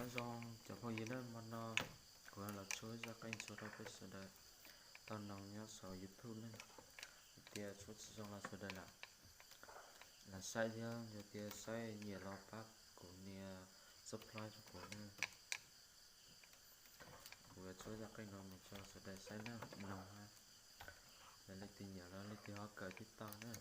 Nyob zoo cov phooj ywg na, hmo no kuv los tshuab zaj qeej ntsuab rau peb sawv daws tau noog nyob saum YouTube na. Yog tias tshuab tsis zoo los sawv daws lam, lam saib thiab, yog tias saib nyiam los pab kuv nias subscribe rau kuv na. Kuv yuav tshuab zaj qeej no mus rau sawv daws saib na, noog na. Yog leej twg nyiam los leej twg ho kawm tib tau na.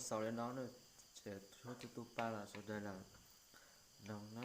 Xaus li no na, ces hnub twg tu pa los sawv daws los noog na.